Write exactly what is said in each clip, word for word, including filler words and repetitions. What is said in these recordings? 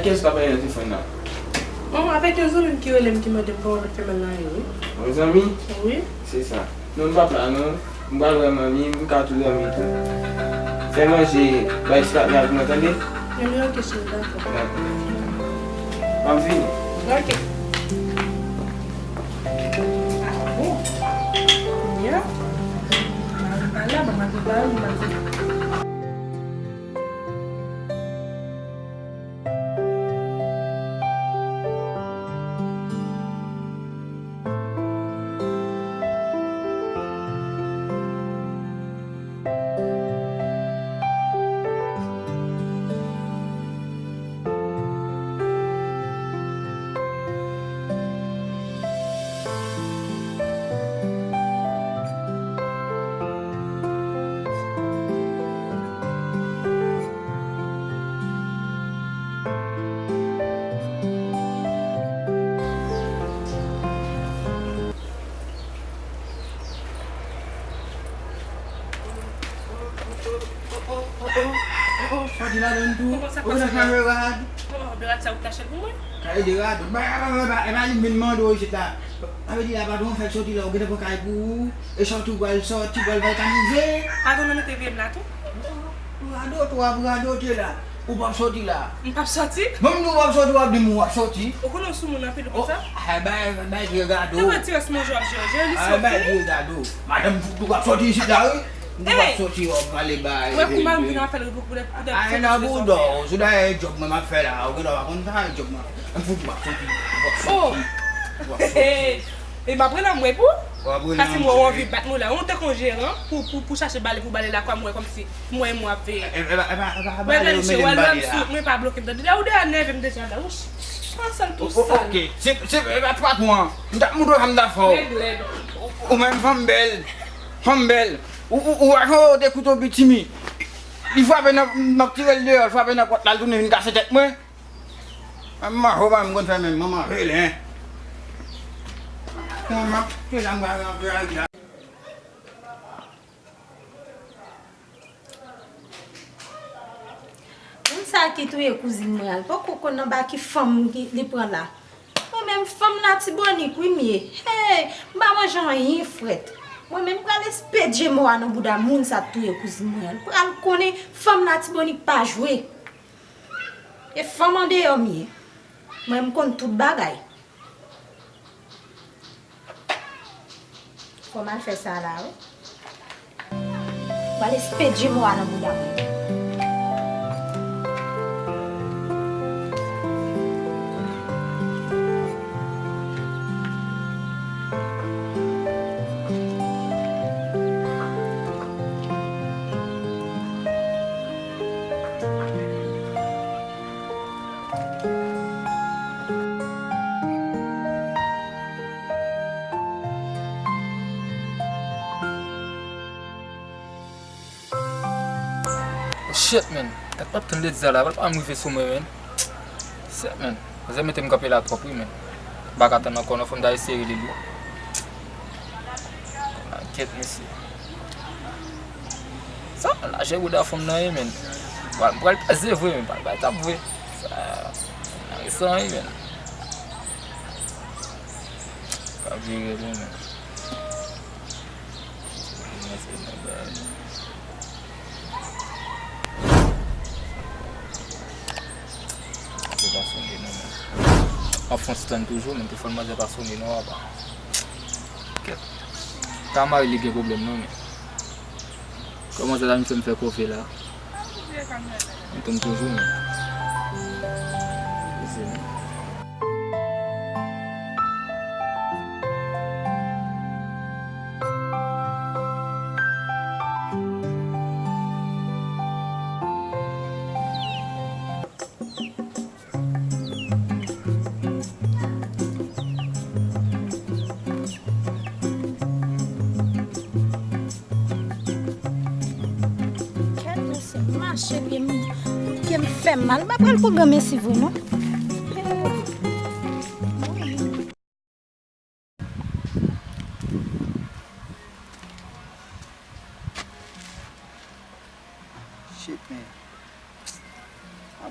Kiyès k ap pale nan telefòn nan? Oh, avèk yon zanmi m ki rele m ki mande m kòman m ap fè mal nan yo, wi. Yon zanmi? Wi. Se sa. Non, m p ap la, non. M pral wè manmi, m ka tou dòmi tou. Fè manje, bay ti patnè a pou mwen, tande? Ebyen, oke, cheri, dakò. Dakò. M ap vini. Oke. Ah, bon. Kounye a, m al la, ban m al prepare, m al Sòti ladann tou. Kòman sa pase la? Ou nan chanje rad. Oh, de rad sa ou t achte l pou mwen? Kale de rad. Ba, ba, ba, ba, e pa li m vin mande w isit la. Sa vle di la, patwon fè l sòti la, ou gentan pran kay pou ou. E sòti ou pral sòti, ou pral balkanize. Patwon nan mete vye m la tou. Ou radote, w ap radote la. Ou p ap sòti la. M p ap sòti? Bon, m di w p ap sòti, w ap di m w ap sòti. Ou konnen w sou moun anpil konsa? Ay, bay, bay vye gado. Te wè ti rès manje w ap jere, jere li sou fini. Bay vye gado. Madanm fout ou p ap sòti isit la, wi. M di w ap sòti, w ap prale bay. Wè kouman m vin ap fè l pou de, pou de. Ay, nan boudò, sou dayè djòb mwen m ap fè la, ou genlè pa konn sa, djòb mwen. M fout ou p ap sòti, ou p ap sòti. Ou p ap sòti. E m ap rele anmwe pou ou? W ap rele anmwe. Paske m wè w anvi bat mwen la. Ou te kon jeran pou, pou, pou chache bale, pou bale lakwa, m wè kòmsi mwen, mwen ap veye. E, e, e pa, e pa, e pa bale yo mete m bale la. Mwen pa bloke m tande. Ou deja nève m deja la. Ou sal tou sal. Oke. Se, se, e pa twa kou an. M t ap montre w sa m t ap fè w. Ou, ou menm fanm bèl. Fanm bèl. Ou, ou, ou wè jan w te koute w pitimi. Li frape nan, m ap tire l deyò, l frape nan pòt la, l tounen vin kase tèt mwen. Manman, ho, pa m konn fè menm, manman, rele, en. Manman, se la m pral rantre ak la. Moun sa ki touye kouzin mwen an, li poko konn anba ki fanm li, li pran la. Mwen menm fanm Latibonit wi m ye. Hey, m pa manje anyen frèt. Mwen menm pral espedye mò a nan bouda moun sa t touye kouzin mwen an. Li pral konnen fanm Latibonit pa jwe. E fanm andeyò m ye. Mwen m konn tout bagay. Fò m al fè sa la wi. Pral espedye mò a nan bouda mwen. Oh shit, man. Gad, m ap tann lè di sa la, pral pa m rive sou mwen, man. Shit, man. Manzè mete m kanpe la twòp, wi, man. M pa ka tann ankò, non, fò m ta eseye rele li. Kèt, mesye. Sa, lajè bouda fanm nan ye, man. Pral, pral pèse vre, man. Pral bay tap vre. Sa, nan resan, wi, man. Pa vire, non, man. Manzè pa sonde non, men. Anfons tann toujou, men telefòn manzè pa sonde non, apa. Kèt. Ka mari li gen pwoblèm non, men. Kòman sa la, misye m fè kòve la? M tann toujou, men. Mezi, men. Kèt mesye, mache pye m, pye m fè mal. M pa pral pran granmesi vre non. Shit, man.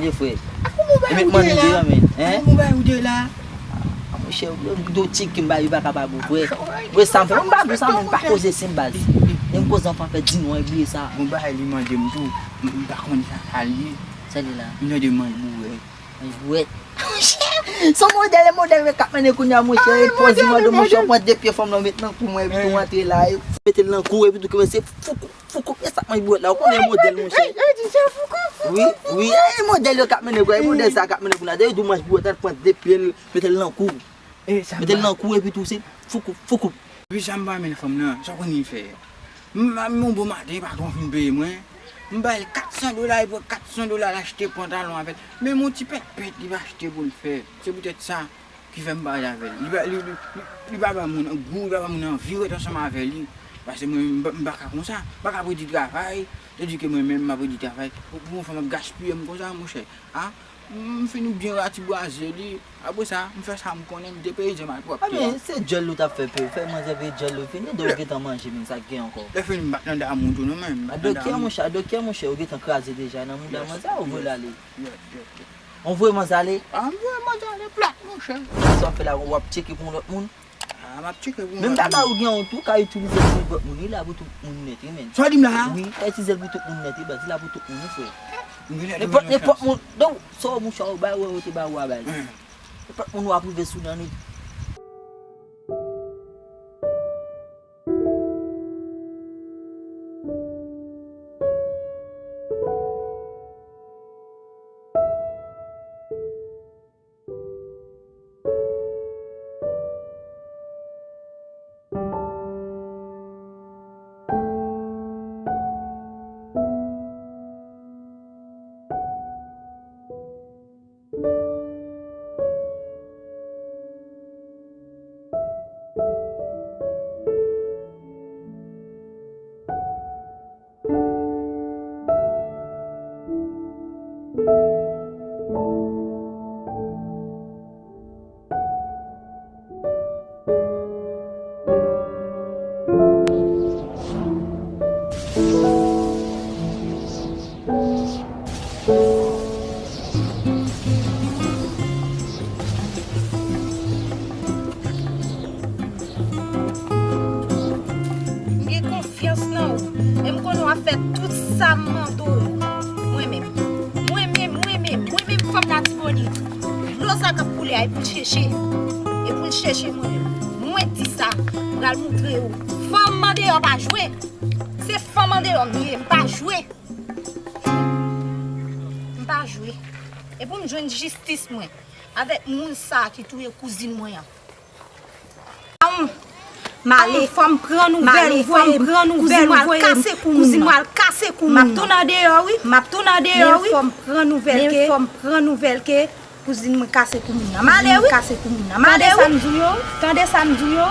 li ye, frè. E met manmi deyò, men. Hein? Monchè, yo di w tik ki m ba yo pa kapab ou, frè. Wè sa m fè. M pa bon sa, men m pa koze sen baz. Lè m koze anfan fè di non, e bliye sa. Bon bagay li mande m tou, m, m pa konn sa, sa l ye. Sa l ye la? Li mande m manch bouwèt. Manch bouwèt. Monchè, se yon modèl, e modèl yo k ap mennen kounye a, monchè. Ah, e pòz li mande, monchè, w pran de pye fanm lan, w met nan kou mwen, epi tou w antre la, e mete l nan kou, epi tou kòmanse foukou, foukou, e sa k manch bouwèt la, ou konnen modèl, monchè. Wi, wi, e modèl yo k ap mennen, e modèl sa k ap mennen kounye a, depi tou manch bouwèt la, l pran de pye l, mete l nan kou. Mete l nan kou, epi tou se foukou, foukou. Epi sa m pa renmen nan fanm nan, sa w konnen li fè? M, m, yon bon maten, patwon fin peye mwen. M ba l kat san dola, li pran kat san dola, l achte pantalon avè l. Menm yon ti pèt pèt li pa achte pou l fè. Se poutèt sa ki fè m pa rete avè l. Li pa, li, li, li, li pa ba moun gou, li pa ba moun anvi rete ansanm avè li. Paske mwen, m, m pa ka konsa. M pa ka pèdi travay, tandike mwen menm, m ap pèdi travay. Pou, pou yon fanm ap gaspiye m konsa, monchè. A, m fin byen ratibwaze li. Apre sa, m fè sa m konnen, m depeyizan malpwòpte a. Ebyen, se djòl ou t ap fè, pe, fè manzè peye djòl ou fini, epi w gentan manje, men sa k gen ankò? Lè fini, m pa t nan damou tou non, men m pa t nan damou. A doktè, monchè, a doktè, monchè, ou gentan kraze deja nan mouda manzè, ou voye l ale? Ou voye manzè ale? A, m voye manzè ale plat, monchè. Sa w ap fè la, w ap tcheke pou yon lòt moun? A, m ap tcheke pou yon lòt moun. Menm bagay ou gen an tou, ka itilize l pou lòt moun, li la pou tout moun nèt, wi, men. Sa w di m la a? Wi, ka itilize l pou tout moun nèt, wi, baz, li la pou tout moun, wi, frè. Nenpòt, nenpòt moun, donk, sa w, monchè, ou bay wè, ou te bay wè, baz. Nenpòt moun w ap rive sou nan li. M gen konfyans nan ou. E m konnen w ap fè tout sa m mande w yo. Mwen menm. Mwen menm, mwen menm, mwen menm fanm Latibonit. Dlo sa k ap koule a, e pou n chèche. E pou n chèche mwen menm. Mwen di sa, m pral moutre yo. Fanm andeyò pa jwe. Se fanm andeyò m ye, m pa jwe. M pa jwe. E pou m jwenn jistis mwen avèk moun sa a ki touye kouzin mwen an. Male, fò m pran nouvèl ou, fò m pran nouvèl ou, voye m, kouzin mwen al kase kou moun nan. M ap tounen andeyò wi, m ap tounen andeyò wi. Men fò m pran nouvèl ke, men fò m pran nouvèl ke kouzin mwen kase kou moun nan. Male wi, kase kou moun nan. Male wi. Tande sa m di w yo, tande sa m di w yo.